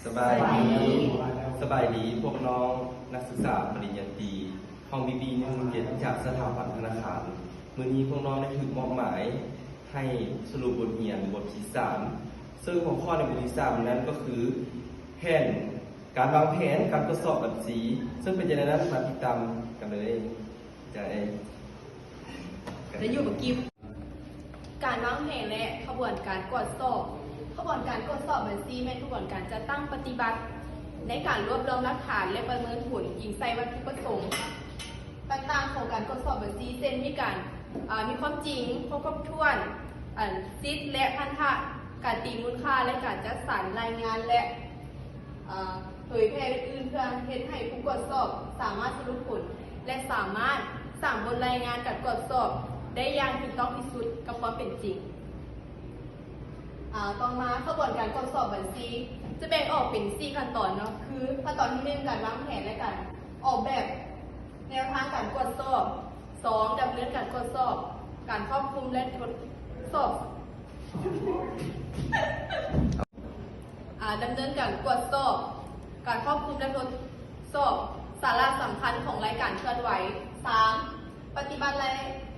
ສະບາຍດີ ສະບາຍດີພວກນ້ອງນັກສຶກສາປະລິນຍາຕີ ຫ້ອງບີບີໜຶ່ງເຈັດ ຈາກສະຖາບັນທະນາຄານ. ມື້ນີ້ພວກນ້ອງໄດ້ຖືກມອບໝາຍໃຫ້ສະຫຼຸບບົດຮຽນບົດທີສາມ ເຊິ່ງຫົວຂໍ້ໃນບົດທີສາມນັ້ນກໍຄື ແຜນ ການວາງແຜນການກວດສອບບັນຊີ ເຊິ່ງເປັນຈັ່ງໃດນັ້ນ ມາຕິດຕາມກັນເລີຍ. ຈະໄດ້ ຈະຢູ່ບໍ່ກິບ ການວາງແຜນ ແລະ ຂະບວນການກວດສອບ. ຂະບວນການກວດສອບບັນຊີແມ່ນຂະບວນການຈັດຕັ້ງປະຕິບັດໃນການລວບລວມຫຼັກຖານ ແລະ ປະເມີນຜົນອີງໃສ່ວັດຖຸປະສົງຕ່າງໆຂອງການກວດສອບບັນຊີ ເຊັ່ນ ມີການ ອາ ມີຄວາມຈິງ, ຄວາມຄົບຖ້ວນ, ອັນ ສິດ ແລະ ພັນທະ, ການຕີມູນຄ່າ ແລະ ການຈັດສັນລາຍງານ ແລະ ອາ ເຜີຍແຜ່ອື່ນໆ ເພື່ອເຮັດໃຫ້ຜູ້ກວດສອບສາມາດສະຫຼຸບຜົນ ແລະ ສາມາດສ້າງບົດລາຍງານການກວດສອບໄດ້ຢ່າງຖືກຕ້ອງທີ່ສຸດກັບຄວາມເປັນຈິງ. ອາ ຕໍ່ມາ ຂະບວນການກວດສອບບັນຊີຈະແບ່ງອອກເປັນສີ່ຂັ້ນຕອນເນາະ ຄື ຂັ້ນຕອນທີໜຶ່ງ ການວາງແຜນ ແລະ ການອອກແບບແນວທາງການກວດສອບ, ສອງ ດຳເນີນການກວດສອບ, ການຄວບຄຸມ ແລະ ທົດສອບ ອາ ດຳເນີນການກວດສອບ, ການຄວບຄຸມ ແລະ ທົດສອບສາລະສຳຄັນຂອງລາຍການເຄື່ອນໄຫວ, ສາມ ປະຕິບັດລະ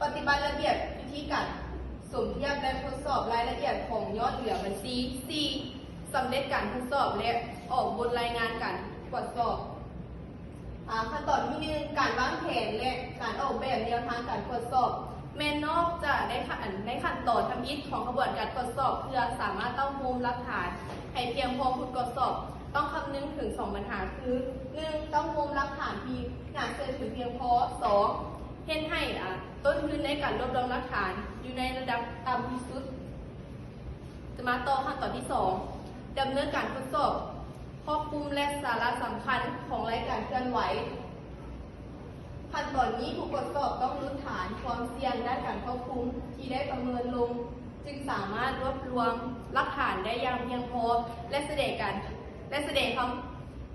ປະຕິບັດລະບຽບວິທີການສົມທຽບ ແລະ ທົດສອບລາຍລະອຽດຂອງຍອດເຫຼືອບັນຊີ, ສີ່ ສຳເລັດການທົດສອບ ແລະ ອອກບົດລາຍງານການກວດສອບ. ອາ ຂັ້ນຕອນທີໜຶ່ງ ການວາງແຜນ ແລະ ການອອກແບບແນວທາງການກວດສອບ ແມ່ນນອກຈາກໃນຂັ້ນ ໃນຂັ້ນຕອນທຳອິດຂອງຂະບວນການກວດສອບ ເພື່ອສາມາດເຕົ້າໂຮມຫຼັກຖານໃຫ້ພຽງພໍຜູ້ກວດສອບ ຕ້ອງຄຳນຶງເຖິງສອງບັນຫາ ຄື ໜຶ່ງ ເຕົ້າໂຮມຫຼັກຖານທີ່ໜ້າເຊື່ອຖືພຽງພໍ, ສອງ ເຮັດໃຫ້ ອາ ຕົ້ນທຶນໃນການລວບລວມຫຼັກຖານຢູ່ໃນລະດັບຕ່ຳທີ່ສຸດ. ຈະມາຕໍ່ຂັ້ນຕອນທີສອງ ດຳເນີນການກວດສອບ ຄວບຄຸມ ແລະ ສາລະສຳຄັນຂອງລາຍການເຄື່ອນໄຫວ. ຂັ້ນຕອນນີ້ ຜູ້ກວດສອບຕ້ອງຫຼຸດຖານຄວາມສ່ຽງດ້ານການຄວບຄຸມທີ່ໄດ້ປະເມີນລົງ ຈຶ່ງສາມາດລວບລວມຫຼັກຖານໄດ້ຢ່າງພຽງພໍ ແລະ ສະແດງການ ແລະ ສະແດງຄວາມ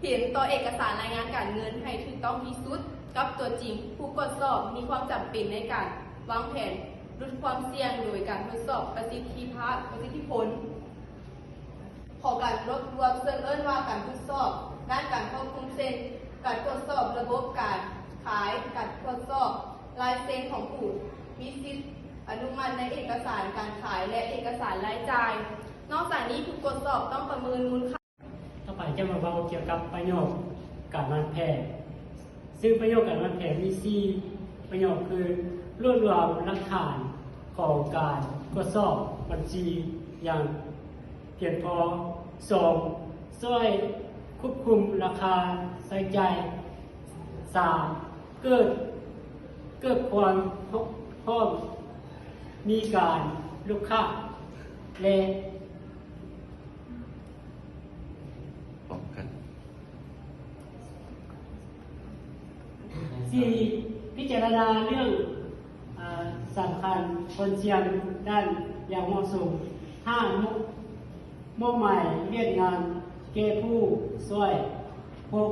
ເຫັນຕໍ່ເອກະສານລາຍງານການເງິນໃຫ້ຖືກຕ້ອງທີ່ສຸດກັບຕົວຈິງ. ຜູ້ກວດສອບມີຄວາມຈຳເປັນໃນການວາງແຜນຫຼຸດຄວາມສ່ຽງໂດຍການທົດສອບປະສິດທິພາບ ປະສິດທິຜົນ ຂອງການລວບລວມ ເຊິ່ງເອີ້ນວ່າການທົດສອບດ້ານການຄວບຄຸມ ເຊັ່ນ ການກວດສອບລະບົບການຂາຍ, ການກວດສອບລາຍເຊັນຂອງຜູ້ມີສິດອະນຸມັດໃນເອກະສານການຂາຍ ແລະ ເອກະສານລາຍຈ່າຍ. ນອກຈາກນີ້ ຜູ້ກວດສອບຕ້ອງປະເມີນມູນຄ່າ. ຕໍ່ໄປຈະມາເວົ້າກ່ຽວກັບປະໂຫຍດການວາງແຜນ. ຊຶ່ງປະໂຫຍດການວາງແຜນມີສີ່ປະໂຫຍດ ຄື ລວບລວມຫຼັກຖານຂອງການກວດສອບບັນຊີຢ່າງພຽງພໍ, ສອງ ຊ່ວຍຄວບຄຸມລາຄາໃຊ້ຈ່າຍ, ສາມ ເກີດ ເກີດຄວາມພ້ອມມີການລູກຄ້າ ແລະ ປ້ອງກັນ. ສີ່ ພິຈາລະນາເລື່ອງ ອາ ສຳຄັນຄວາມສ່ຽງດ້ານຢ່າງເໝາະສົມ. ຫ້າ ມອບໝາຍວຽກງານແກ່ຜູ້ຊ່ວຍ. ຫົກ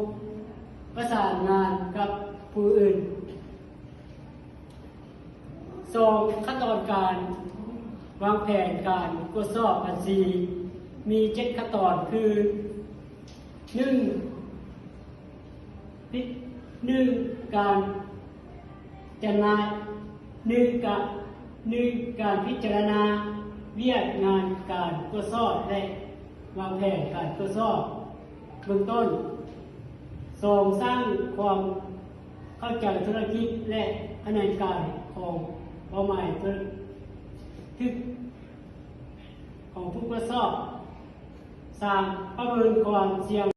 ປະສານງານກັບຜູ້ອື່ນ. ສອງ ຂັ້ນຕອນການວາງແຜນການກວດສອບບັນຊີ ມີເຈັດຂັ້ນຕອນ ຄື ໜຶ່ງ ພິ ໜຶ່ງ ການຈຳໜ່າຍ, ໜຶ່ງ ການ ໜຶ່ງ ການພິຈາລະນາວຽກງານການກວດສອບ ແລະ ວາງແຜນການກວດສອບເບື້ອງຕົ້ນ. ສອງ ສ້າງຄວາມເຂົ້າໃຈທຸລະກິດ ແລະ ຂະແໜງການຂອງເປົ້າໝາຍທຸລະກິດຂອງຜູ້ກວດສອບ. ສາມ ປະເມີນຄວາມສ່ຽງ.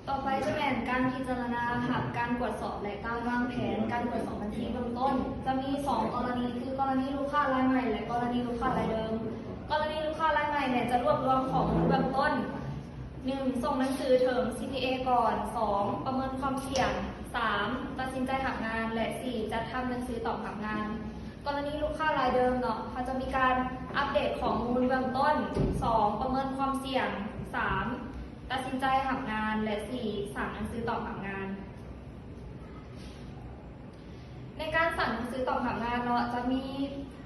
ຕໍ່ໄປຈະແມ່ນການພິຈາລະນາຮັບການກວດສອບ ແລະ ການວາງແຜນການກວດສອບບັນຊີເບື້ອງຕົ້ນ. ຈະມີສອງກໍລະນີ ຄື ກໍລະນີລູກຄ້າລາຍໃໝ່ ແລະ ກໍລະນີລູກຄ້າລາຍເດີມ. ກໍລະນີລູກຄ້າລາຍໃໝ່ແມ່ນຈະລວບລວມຂໍ້ມູນເບື້ອງຕົ້ນ ໜຶ່ງ ສົ່ງໜັງສືເຖິງ ຊີພີເອ ກ່ອນ, ສອງ ປະເມີນຄວາມສ່ຽງ, ສາມ ຕັດສິນໃຈຮັບງານ ແລະ ສີ່ ຈັດທຳໜັງສືຕອບຮັບງານ. ກໍລະນີລູກຄ້າລາຍເດີມເນາະ ເຮົາຈະມີການອັບເດດຂໍ້ມູນເບື້ອງຕົ້ນ, ສອງ ປະເມີນຄວາມສ່ຽງ, ສາມ ຕັດສິນໃຈຮັບງານ ແລະ ສີ່ ສ້າງໜັງສືຕອບຮັບງານ. ໃນການສ້າງໜັງສືຕອບຮັບງານເນາະ ຈະມີ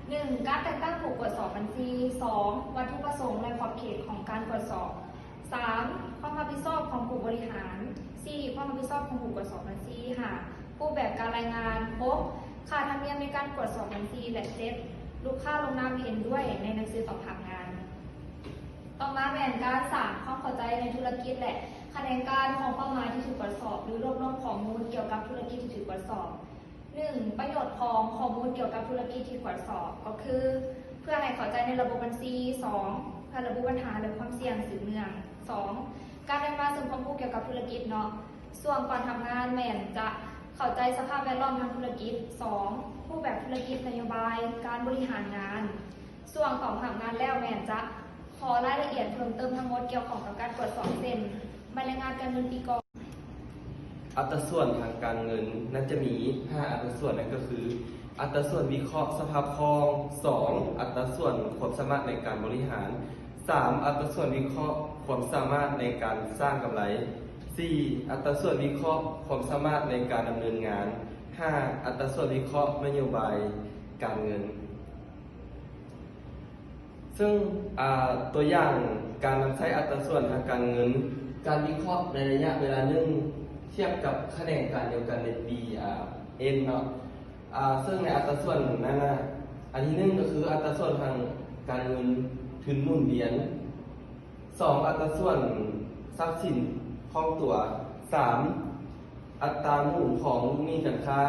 ໜຶ່ງ ການແຕ່ງຕັ້ງຜູ້ກວດສອບບັນຊີ, ສອງ ວັດຖຸປະສົງ ແລະ ຂອບເຂດຂອງການກວດສອບ, ສາມ ຄວາມຮັບ ຜິດຊອບຂອງຜູ້ບໍລິຫານ, ສີ່ ຄວາມຮັບຜິດຊອບຂອງຜູ້ກວດສອບບັນຊີ, ຫ້າ ຮູບແບບການລາຍງານ, ຫົກ ຄ່າທຳນຽມໃນການກວດສອບບັນຊີ ແລະ ເຈັດ ລູກຄ້າລົງນາມເຫັນດ້ວຍໃນໜັງສືຕອບຮັບງານ. ຕໍ່ມາແມ່ນການສ້າງຄວາມເຂົ້າໃຈໃນທຸລະກິດ ແລະ ຂະແໜງການຂອງເປົ້າໝາຍທີ່ຖືກກວດສອບ ຫຼື ລວບລວມຂໍ້ມູນກ່ຽວກັບທຸລະກິດທີ່ຖືກກວດສອບ. ໜຶ່ງ ປະໂຫຍດຂອງຂໍ້ມູນກ່ຽວກັບທຸລະກິດທີ່ກວດສອບ ກໍຄື ເພື່ອໃຫ້ເຂົ້າໃຈໃນລະບົບບັນຊີ, ສອງ ເພື່ອລະບຸບັນຫາ ແລະ ຄວາມສ່ຽງສືບເນື່ອງ, ສອງ ການນຳມາເຊິ່ງຄວາມຮູ້ກ່ຽວກັບທຸລະກິດເນາະ. ຊ່ວງກ່ອນຮັບງານແມ່ນຈະເຂົ້າໃຈສະພາບແວດລ້ອມທາງທຸລະກິດ, ສອງ ຮູບແບບທຸລະກິດ, ນະໂຍບາຍ, ການບໍລິຫານງານ. ຊ່ວງຕອນຮັບງານແລ້ວແມ່ນຈະຂໍລາຍລະອຽດເພີ່ມເຕີມທັງໝົດກ່ຽວຂ້ອງກັບການກວດສອບ ເຊັ່ນ ໃບລາຍງານການເງິນປີກ່ອນ. ອັດຕາສ່ວນທາງການເງິນນັ້ນຈະມີຫ້າອັດຕາສ່ວນ, ນັ້ນກໍຄື ອັດຕາສ່ວນວິເຄາະສະພາບຄ່ອງ, ສອງ ອັດຕາສ່ວນຄວາມສາມາດໃນການບໍລິຫານ, ສາມ ອັດຕາສ່ວນວິເຄາະຄວາມສາມາດໃນການສ້າງກຳໄລ, ສີ່ ອັດຕາສ່ວນວິເຄາະຄວາມສາມາດໃນການດຳເນີນງານ, ຫ້າ ອັດຕາສ່ວນວິເຄາະນະໂຍບາຍການເງິນ. ເຊິ່ງ ອາ ຕົວຢ່າງການນຳໃຊ້ອັດຕາສ່ວນທາງການເງິນ, ການວິເຄາະໃນໄລຍະເວລາໜຶ່ງ ທຽບກັບຂະແໜງການດຽວກັນໃນປີ ອາ N ເນາະ. ອາ ເຊິ່ງໃນອັດຕາສ່ວນນັ້ນນະ ອັນທີໜຶ່ງກໍຄືອັດຕາສ່ວນທາງການເງິນທຶນໝູນວຽນ, ສອງ ອັດຕາສ່ວນຊັບສິນຄ່ອງຕົວ, ສາມ ອັດຕາໝູນຂອງລູກໜີ້ການຄ້າ,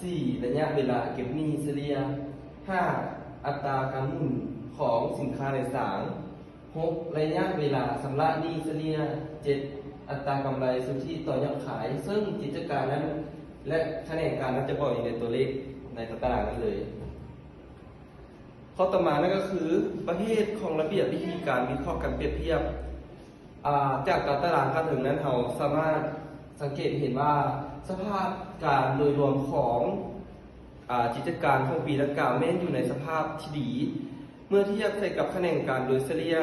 ສີ່ ໄລຍະເວລາເກັບໜີ້ສະເລ່ຍ, ຫ້າ ອັດຕາການໝູນຂອງສິນຄ້າໃນສາງ, ຫົກ ໄລຍະເວລາຊຳລະໜີ້ສະເລ່ຍ, ເຈັດ ອັດຕາກຳໄລສຸດທິຕໍ່ຍອດຂາຍ. ເຊິ່ງກິດຈະການນັ້ນ ແລະ ຂະແໜງການນັ້ນຈະບອກຢູ່ໃນຕົວເລກໃນຕາຕະລາງນັ້ນເລີຍ. ຂໍ້ຕໍ່ມານັ້ນກໍຄື ປະເພດຂອງລະບຽບວິທີການວິເຄາະການປຽບທຽບ. ອາ ຈາກຕາຕະລາງຂ້າງເທິງນັ້ນ ເຮົາສາມາດສັງເກດເຫັນວ່າ ສະພາບການໂດຍລວມຂອງ ອາ ກິດຈະການຂອງປີດັ່ງກ່າວແມ່ນຢູ່ໃນສະພາບທີ່ດີ ເມື່ອທຽບໃສ່ກັບຂະແໜງການໂດຍສະເລ່ຍ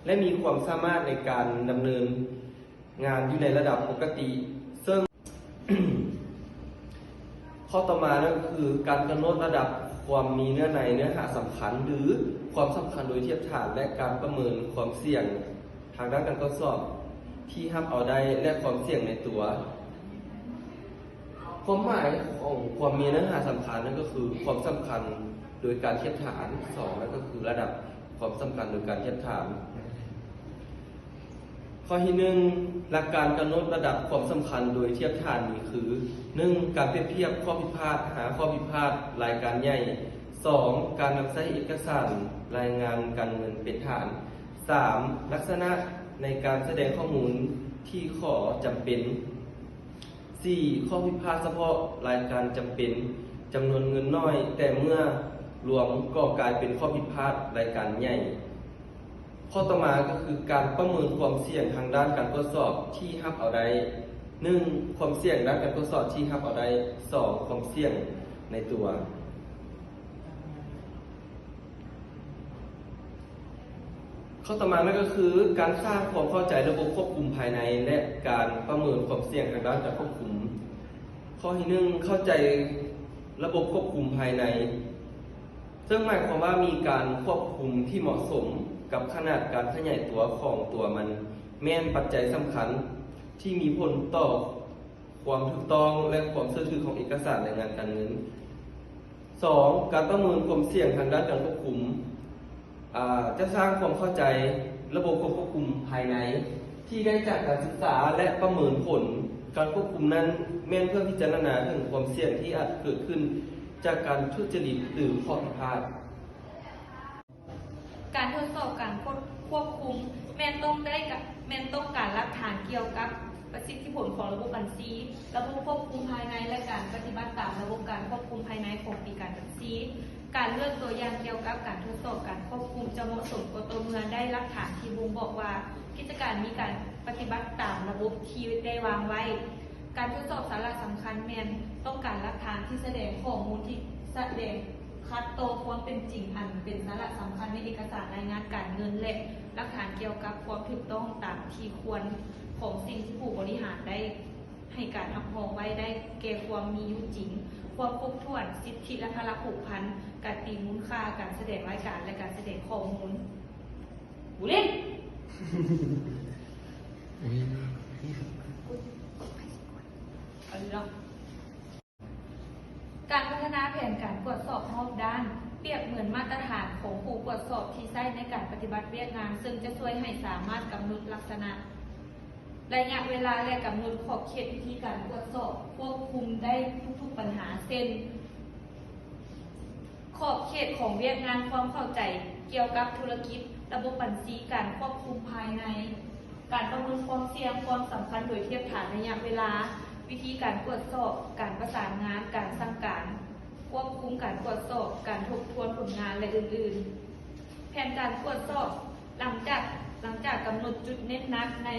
ແລະ ມີຄວາມສາມາດໃນການດຳເນີນງານຢູ່ໃນລະດັບປົກກະຕິ. ເຊິ່ງ ຂໍ້ຕໍ່ມານັ້ນກໍຄື ການກຳນົດລະດັບຄວາມມີເນື້ອໃນເນື້ອຫາສຳຄັນ ຫຼື ຄວາມສຳຄັນໂດຍທຽບຖານ ແລະ ການປະເມີນຄວາມສ່ຽງທາງດ້ານການກວດສອບທີ່ຮັບເອົາໄດ້ ແລະ ຄວາມສ່ຽງໃນຕົວ. ຄວາມໝາຍຂອງຄວາມມີເນື້ອຫາສຳຄັນນັ້ນກໍຄື ຄວາມສຳຄັນໂດຍການທຽບຖານ, ສອງ ນັ້ນກໍຄືລະດັບຄວາມສຳຄັນໂດຍການທຽບຖານ. ຂໍ້ທີໜຶ່ງ ຫຼັກການກຳນົດລະດັບຄວາມສຳຄັນໂດຍທຽບຖານມີຄື ໜຶ່ງ ການປຽບທຽບຂໍ້ຜິດພາດ ຫ້າ ຂໍ້ຜິດພາດລາຍການໃຫຍ່, ສອງ ການນຳໃຊ້ເອກະສານລາຍງານການເງິນເປັນຖານ, ສາມ ລັກສະນະໃນການສະແດງຂໍ້ມູນທີ່ຂໍ້ຈຳເປັນ, ສີ່ ຂໍ້ຜິດພາດສະເພາະລາຍການຈຳເປັນ ຈຳນວນເງິນໜ້ອຍ ແຕ່ເມື່ອລວມກໍກາຍເປັນຂໍ້ຜິດພາດລາຍການໃຫຍ່. ຂໍ້ຕໍ່ມາກໍຄືການປະເມີນຄວາມສ່ຽງທາງດ້ານການກວດສອບທີ່ຮັບເອົາໄດ້, ໜຶ່ງ ຄວາມສ່ຽງດ້ານການກວດສອບທີ່ຮັບເອົາໄດ້, ສອງ ຄວາມສ່ຽງໃນຕົວ. ຂໍ້ຕໍ່ມານັ້ນກໍຄື ການສ້າງຄວາມເຂົ້າໃຈລະບົບຄວບຄຸມພາຍໃນ ແລະ ການປະເມີນຄວາມສ່ຽງທາງດ້ານການຄວບຄຸມ. ຂໍ້ທີໜຶ່ງ ເຂົ້າໃຈລະບົບຄວບຄຸມພາຍໃນ ເຊິ່ງໝາຍຄວາມວ່າມີການຄວບຄຸມທີ່ເໝາະສົມກັບຂະໜາດການຂະຫຍາຍຕົວຂອງຕົວມັນ ແມ່ນປັດໄຈສຳຄັນທີ່ມີຜົນຕໍ່ຄວາມຖືກຕ້ອງ ແລະ ຄວາມເຊື່ອຖືຂອງເອກະສານລາຍງານການເງິນ. ສອງ ການປະເມີນຄວາມສ່ຽງທາງດ້ານການຄວບຄຸມ ອາ ຈະສ້າງຄວາມເຂົ້າໃຈລະບົບຄວບຄຸມພາຍໃນ ທີ່ໄດ້ຈາກການສຶກສາ ແລະ ປະເມີນຜົນ. ການຄວບຄຸມນັ້ນແມ່ນເພື່ອພິຈາລະນາເຖິງຄວາມສ່ຽງທີ່ອາດເກີດຂຶ້ນຈາກການທຸດຈະລິດ ຫຼື ຂໍ້ຜິດພາດ. ການທົດສອບການຄວບ ຄວບຄຸມ ແມ່ນຕ້ອງໄດ້ກະ ແມ່ນຕ້ອງການຫຼັກຖານກ່ຽວກັບປະສິດທິຜົນຂອງລະບົບບັນຊີ, ລະບົບຄວບຄຸມພາຍໃນ ແລະ ການປະຕິບັດຕາມລະບົບການຄວບຄຸມພາຍໃນຂອງປີການບັນຊີ. ການເລືອກຕົວຢ່າງກ່ຽວກັບການທົດສອບການຄວບຄຸມຈະເໝາະສົມກໍຕໍ່ເມື່ອໄດ້ຫຼັກຖານທີ່ບົ່ງບອກວ່າກິດຈະການມີການປະຕິບັດຕາມລະບົບທີ່ໄດ້ວາງໄວ້. ການທົດສອບສາລະສຳຄັນແມ່ນຕ້ອງການຫຼັກຖານທີ່ສະແດງຂໍ້ມູນທີ່ສະແດງຂັດຕໍ່ຄວາມເປັນຈິງ ອັນເປັນສາລະສຳຄັນໃນເອກະສານລາຍງານການເງິນ ແລະ ຫຼັກຖານກ່ຽວກັບຄວາມຖືກຕ້ອງຕາມທີ່ຄວນຂອງສິ່ງທີ່ຜູ້ບໍລິຫານໄດ້ໃຫ້ການຮັບຮອງໄວ້ ໄດ້ແກ່ຄວາມມີຢູ່ຈິງ, ຄວາມຄົບຖ້ວນ, ສິດທິ ແລະ ພາລະຜູກພັນ, ການຕີມູນຄ່າ, ການສະແດງລາຍການ ແລະ ການສະແດງຂໍ້ມູນ. ບູລິນ. ການພັດທະນາແຜນການກວດສອບຮອບດ້ານ ປຽບເໝືອນມາດຕະຖານຂອງຜູ້ກວດສອບທີ່ໃຊ້ໃນການປະຕິບັດວຽກງານ, ເຊິ່ງຈະຊ່ວຍໃຫ້ສາມາດກຳນົດລັກສະນະ, ໄລຍະເວລາ ແລະ ກຳນົດຂອບເຂດວິທີການກວດສອບຄວບຄຸມໄດ້ທຸກໆບັນຫາ ເຊັ່ນ ຂອບເຂດຂອງວຽກງານ, ຄວາມເຂົ້າໃຈກ່ຽວກັບທຸລະກິດ, ລະບົບບັນຊີ, ການຄວບຄຸມພາຍໃນ, ການປະເມີນຄວາມສ່ຽງ, ຄວາມສຳຄັນໂດຍທຽບຖານໄລຍະເວລາ, ວິທີການກວດສອບ, ການປະສານງານ, ການສັ່ງການ, ຄວບຄຸມການກວດສອບ, ການທົບທວນຜົນງານ ແລະ ອື່ນໆ. ແຜນການກວດສອບ. ຫຼັງຈາກ, ຫຼັງຈາກກຳນົດຈຸດເນັ້ນໜັກໃນ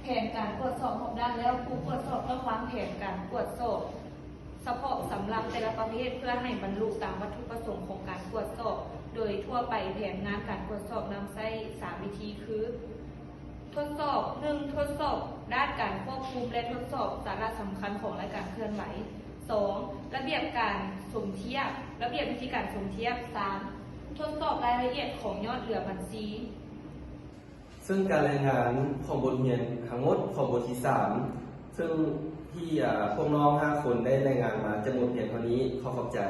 ແຜນການກວດສອບຮອບດ້ານແລ້ວ, ຜູ້ກວດສອບຕ້ອງວາງແຜນການກວດສອບສະເພາະສຳລັບແຕ່ລະປະເພດ ເພື່ອໃຫ້ບັນລຸຕາມວັດຖຸປະສົງຂອງການກວດສອບ. ໂດຍທົ່ວໄປ, ແຜນງານການກວດສອບນຳໃຊ້ສາມວິທີຄື ທົດສອບ, ໜຶ່ງ ທົດສອບດ້ານການຄວບຄຸມ ແລະ ທົດສອບສາລະສຳຄັນຂອງລາຍການເຄື່ອນໄຫວ. ສອງ ລະບຽບການສົມທຽບ, ລະບຽບວິທີການສົມທຽບ. ສາມ ທົດສອບລາຍລະອຽດຂອງຍອດເຫຼືອບັນຊີ. ເຊິ່ງການລາຍງານຂອງບົດຮຽນທັງໝົດຂອງບົດທີສາມ ເຊິ່ງທີ່ ອາ ພວກນ້ອງຫ້າຄົນໄດ້ລາຍງານມາຈະໝົດພຽງເທົ່ານີ້. ຂໍຂອບໃຈ.